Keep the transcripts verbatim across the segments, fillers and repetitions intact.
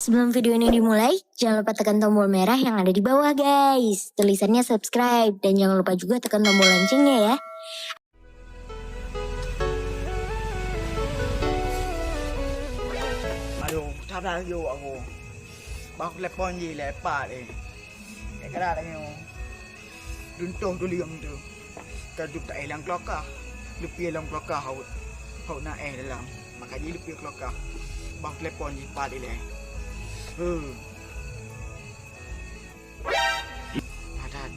Sebelum video ini dimulai, jangan lupa tekan tombol merah yang ada di bawah, guys. Tulisannya subscribe, dan jangan lupa juga tekan tombol loncengnya ya. Aduh, sabar ju aku. Bah telepon ji lé Pat eh. Kira lagi. Runtoh tulieng tu. Ka duek taéh lam keulaka. Leupie lam keulaka hawut. Hawut na éh dalam. Maka ji leupie keulaka. Bah telepon ji Pat ilée. Huh. Padat.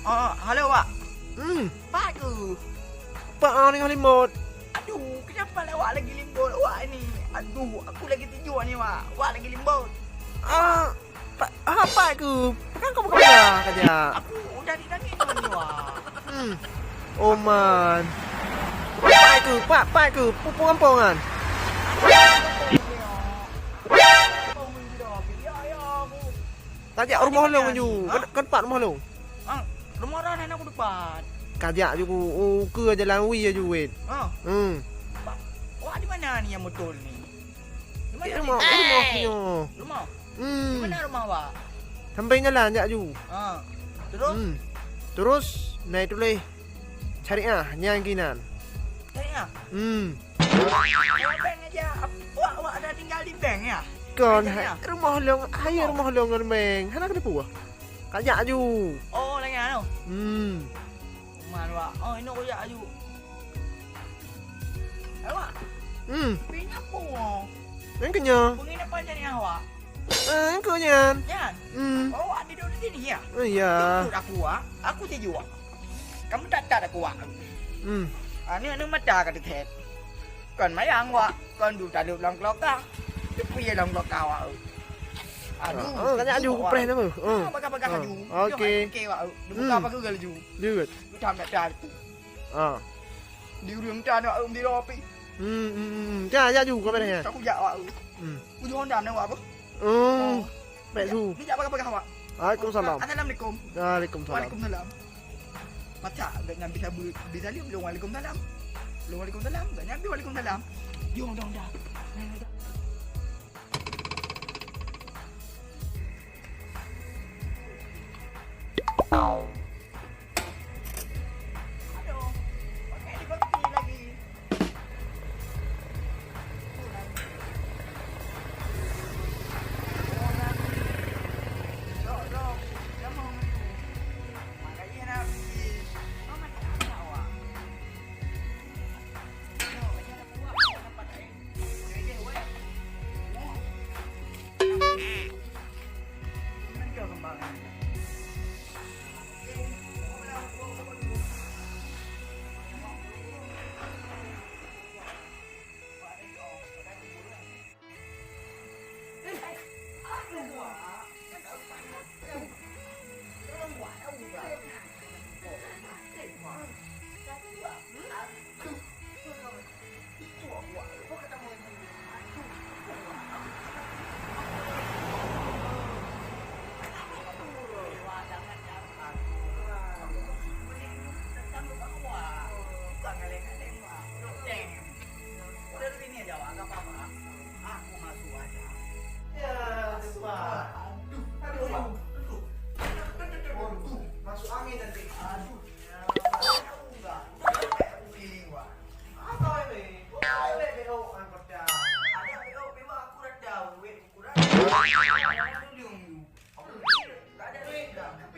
Oh, halo, Wak. Hmm. Pat keuh? Pat, ah, ni limbot. Aduh, kenapa lah Wak lagi limbot Wak ni? Aduh, aku lagi tidur ni, Wak. Wak lagi limbot. Ah, Pat, ah, Pat keuh? Kan kau bukan pernah kerja. Aku udah ditangis ni, Wak. Hmm. Oh, man. Pat keuh? Pat, Pat keuh? Pu-, pu gampông kan? Ya, ya, aku. Tajak rumoh lôn ju. Ha? Kan, kan pat rumoh lôn. Ah, rumoh droeneuh na ku depan. Kajak ju ku, u, ke jalan wie ju wét. Ha. Hmm. Ba-, Wak di mana ni nyang beutôi ni? Di mana ni? Rumoh, rumoh nyoe. Rumoh? Hmm. Di mana rumoh Wak? Sampéng jalan jak ju. Ha. Terus? Hmm. Terus, na tuléh Syariah nyang ginan. Syariah? Hmm. Bank aja. Wak, wak ada tinggal di bank ya? Kon, hai, rumoh lôn, hai rumoh lôn ngon bank. Hana keuneuk peue. Kajak ju. Oh, lagèe nyan. Hmm. Kuman, Wak. Oh, inoe kajak ju. Eh, Wak. Hmm. Pinyak pun. Yang kenyang. Penginapan jadi awak. Eh, keu nyan. Nyan. Hmm. Oh, awak tidur di sini ya? Oh, iya. Tunggu aku, ah. Aku sejuk. Kamu tak tak aku, ah. Hmm. Ah, ni anu mata ka dekat. Kon mayang, wak. Kon du taleup lam keloka. Tapi ya lam keloka, wak. Aduh, ah, ah, sejuk, wak. Preh nama? Ah. Ah, bagah-bagah aju. Okey. Okey, wak. Dia buka apa ke laju? Jeuet. Udah mata aku. Ah. Di ureueng tan, wak, di lopi. Hmm, hmm, hmm. Ya, ya, ju, kau beres, ya? Aku jak, wak. Hmm. Ujoe Honda na wak apa? Oh, pek su. Ni jak bagah-bagah awak. Waalaikumsalam. Assalamualaikum. Waalaikumsalam. Waalaikumsalam. Pacak gak nyan bisa be-, bisa lium, belum waalaikumsalam. Belum waalaikumsalam, gak nyan waalaikumsalam. Yo, dah, dah.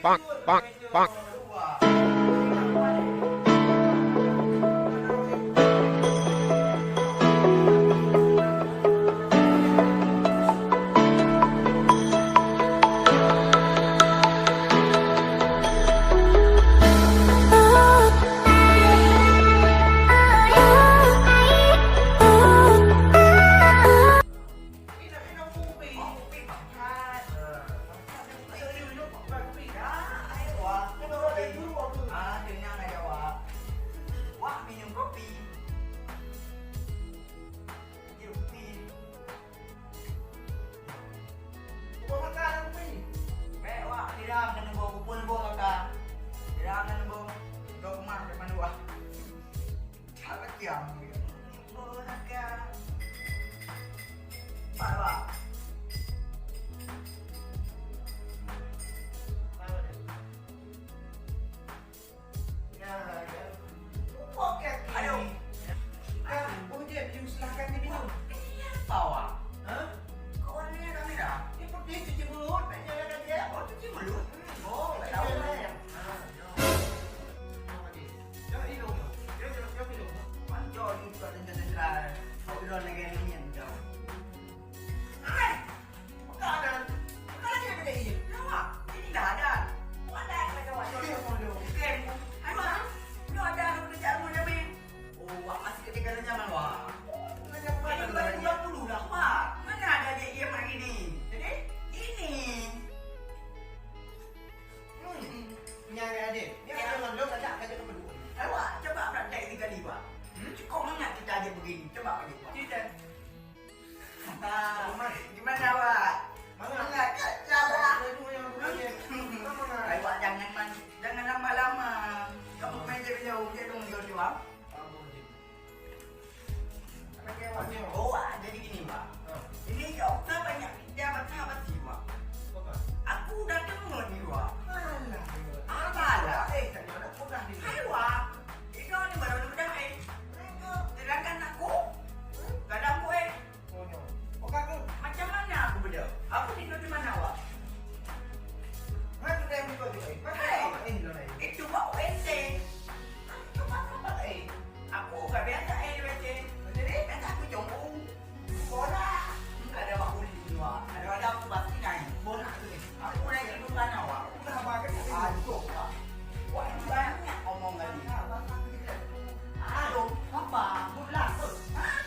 Pak, pak, pak. Pak, Pak. Cerita. Ah, gimana, Wak? Mangat. Mangat, Kak, sabar. Aduh, yang aku tanya. Mangat. Ai, Wak, jangan man-, jangan lama-lama. Kamu main jauh-jauh, dia dong jauh-jauh. Apa dia? Oh, Wak, jadi gini, Wak. Ah. Ini ya, Okta banyak dia bersahabat sih, Wak. Apa? Aku udah dengar ni, Wak. Alah. Apalah? Eh, tak ada, aku dah dengar. Hai, Wak. Itu ni baru udah, eh. Sedangkan aku, kadang aku, eh, Oh, nyoe. Oh, ka keuh. Macam mana aku beda? Aku tidur di mana, Wak? Mana tu yang buka tu, eh? Mana Hei! Apa ini, Nona? Itu bak W C. Itu bak apa, eh? Aku gak biasa, eh, di W C. Jadi? Biasa aku cemburu. Bola. Ada bak kulit dua. Ada, ada aku pasti naik. Bola tu ni. Aku naik tidur sana, Wak. Aku dah abang kan? Aduh, Wak. Wak, ini banyak omongan ni. Aduh, apa? Bola. Hah?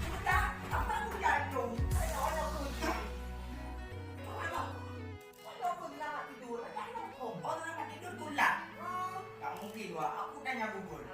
Udah, apa aku jatuh? Saya orang pun. Orang pun nak tidur, ada orang pun. Orang nak tidur, tulak. Tak mungkin, Wak. Aku tanya Google.